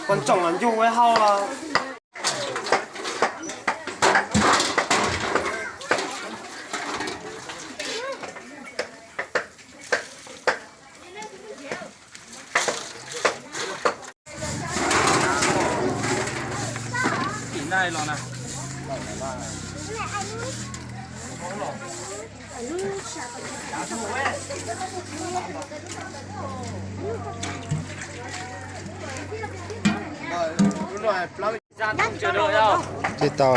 Quan trọng là nhung với hao là. Tỉnh đây rồi nè. Tsis tau.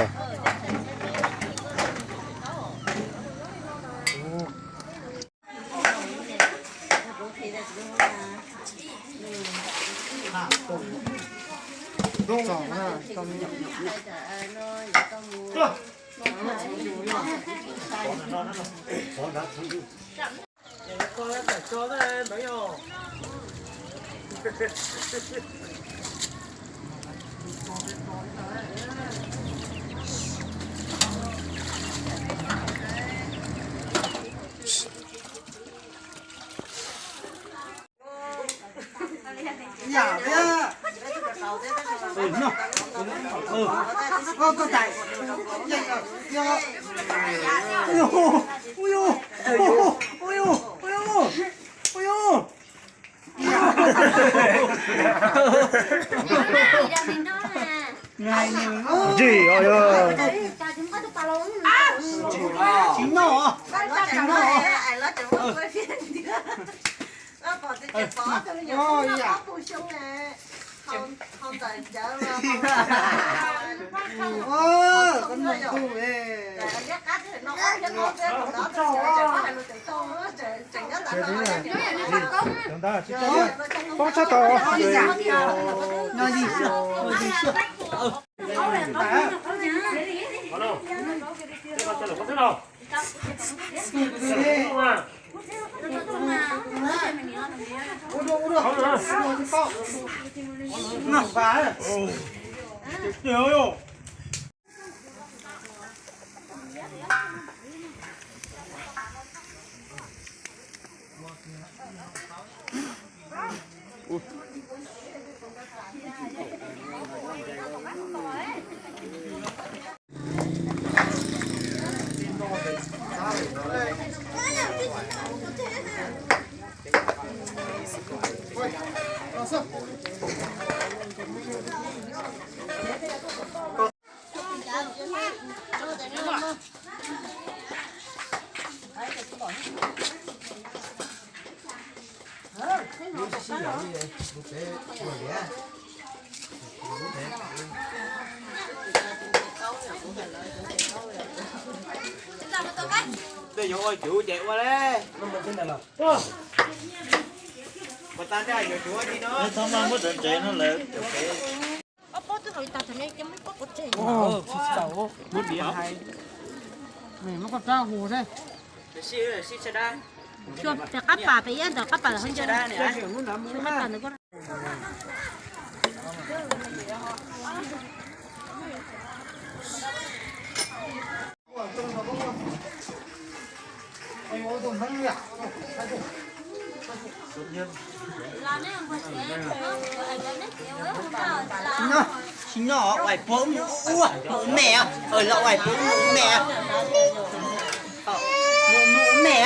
Tsis noj, tsis noj. Poob tshaj tau. Tej yuav ua cuv ces ua le. Ua tas nej yuav cuv ua li no. Thaum no muab cov ntsev no lawm. Muab diav hais. Muab koj rab hu thiab. Qab pas pem ib ntawm qab pas lawm. Tsis noj, ua puab mus ua, mus me, los ua puab mus me, mus me.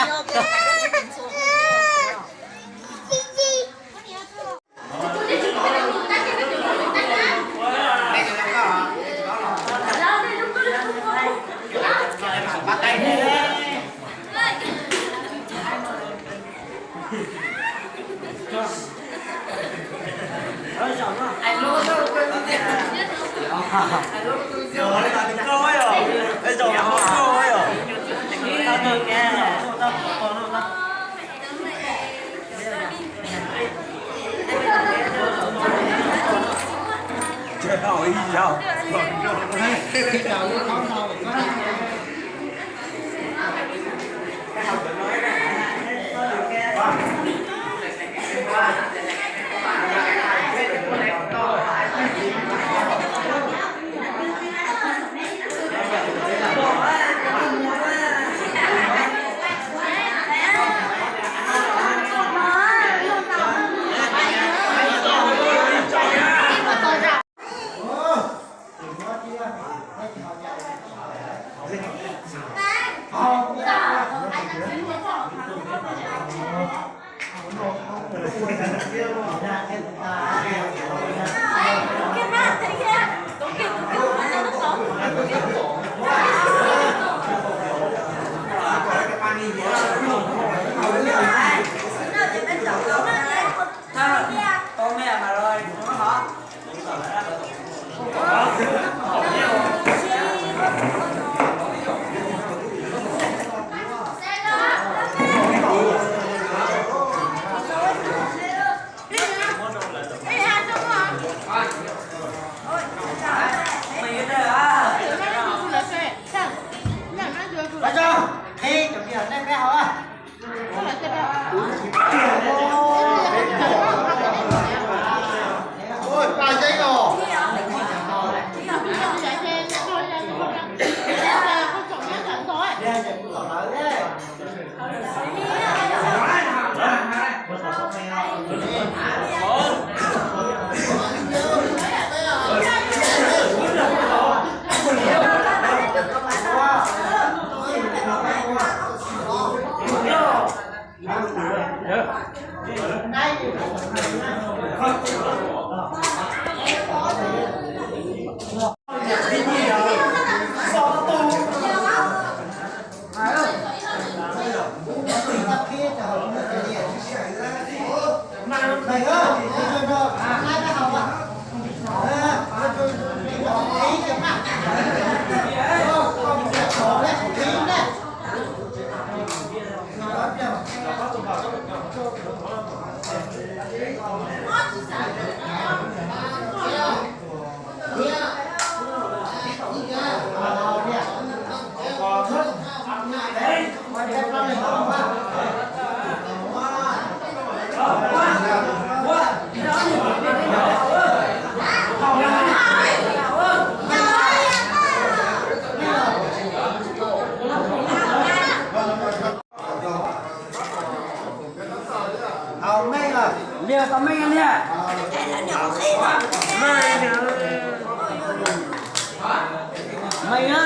Meej na,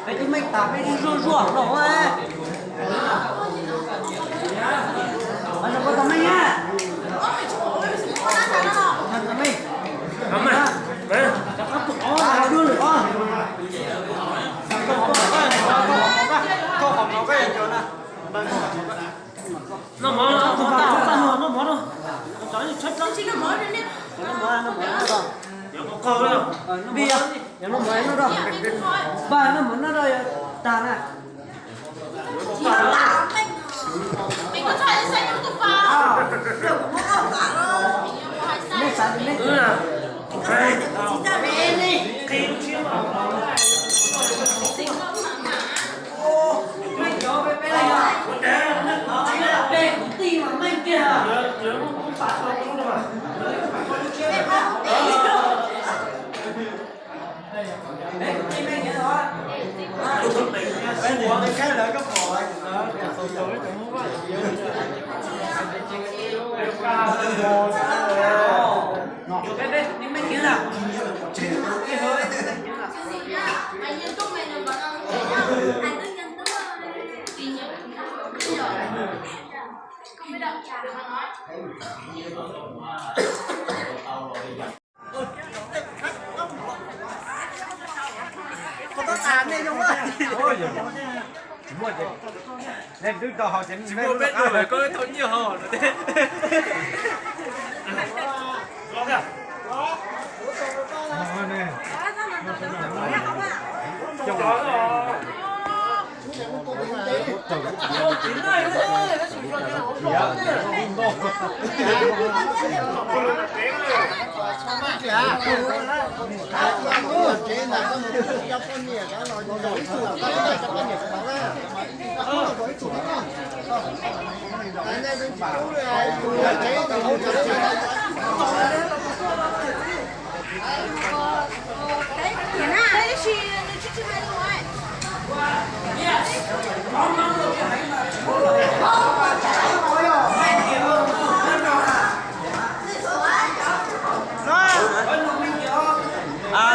peb tib meej tas peb zuaj zuaj no. Meej, meej, meej, noj mov, noj mov, noj mov, noj mov. Npaj noj mov noj rau, tag na.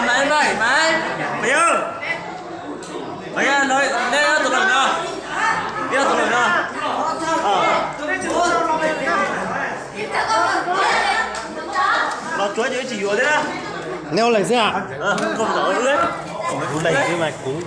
Maiv, Maiv, Maiv, Maiv, nej ob tug lawm no, nej ob tug lawm no. Los tsuav ces tsis yuav thiab. Neb ua leej xwb a? Kuv leej xwb mas kuv.